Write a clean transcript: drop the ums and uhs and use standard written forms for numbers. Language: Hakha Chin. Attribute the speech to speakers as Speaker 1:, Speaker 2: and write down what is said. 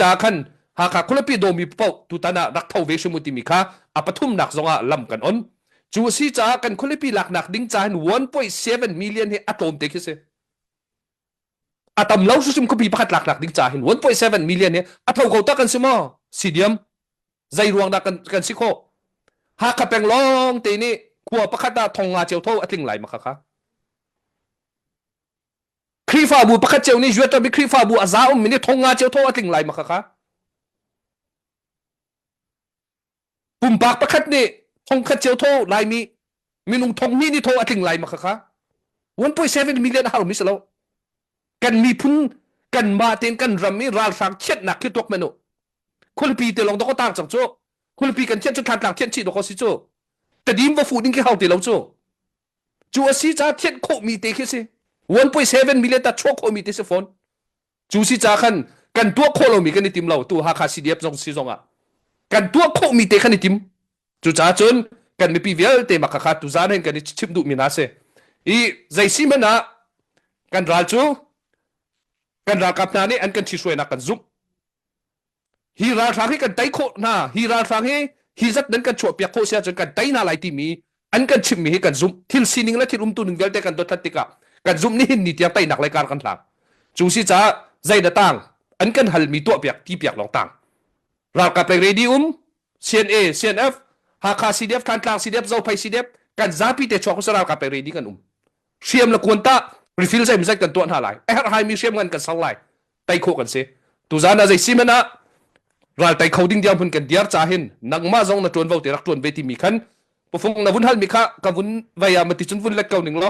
Speaker 1: Ta khan Hakha khualipi dawmi paoh tutan ah rak tho ve hrim u timi kha a pathumnak zongah lam kan on. Cu a si caah kan khualipi laknak ding ca hin 1.7 million hi a tlawm te khi si. A tam lo hrimhrim khuapi pakhat laknak ding ca hin 1.7 million hi a tho ko tak kan si maw? Si diam. Zei ruang dah kan, kan si khawh? Hakha peng lawng te nih khua pakhat ah thong nga cio tho a tling lai ma kha kha. Khrihfabu pakhat cio nih Juat ram i Khrihfabu a za ummi nih thong nga cio thaw a tling lai ma kha kha. Pumpak pakhat nih thong khat cio thaw Laimi minung thong hnih nih thaw a tling lai ma kha kha. 1.7 million a harmi si lo. Kan miphun kan mah tein kan ram i ralhrang thianhnak khi tuak men u. Khualipi te lawng dawk tang cang cu. Khualipi kan thianh cu thantlang thianh chih dawk si cu. Tadim va fuh ding khi hau ti lo cu. Cu a si ca thianh khawhmi te khi si. 1.7 million ta chuah khawhmi te si fawn. Cu si ca khan kan tuah khawh lomi kan i tim lo tu Hakha CDF zong si zong ah kan tuah khawhmi te khan i tim. Cucaah cun kan mipi vialte mah khakha tuzaan hin kan i chimh duhmi hna si. I zei si hmanh ah kan ral cu kan ralkap hna nih an kan ṭhihruainak kan zumh. Hi ralhrang hi kan tei khawh hna hi ralhrang hi hi zat nan kan chuahpiak khawh si ahcun kan tei hna lai timi an kan chimhmi hi kan zumh thil sining le thil umtu ning vialte kan dothlat tikah kan zumh nihin ni tiang teinak lei kar kan hlang cu si caah zei na tang an kan halmi tuahpiak ti piak lawng tang ralkap lei ready um CNA CNF Hakha CDF Thantlang CDF Zophei CDF kan zapi te chuak usah ralkap lei ready kan um hriam le kuan tah refill zeimazat kan tuah hna lai a herh haimi hriam ngan kan ser lai tei khawh kan si tuzan ah zei si hmanh ah ral tei kho ding dirhmun kan diar ca hin nangmah zong na ṭuanvo te rak ṭuan ve timi khan pufung na vun halmi kha ka vun vei ah mati cun vun let ko ning law.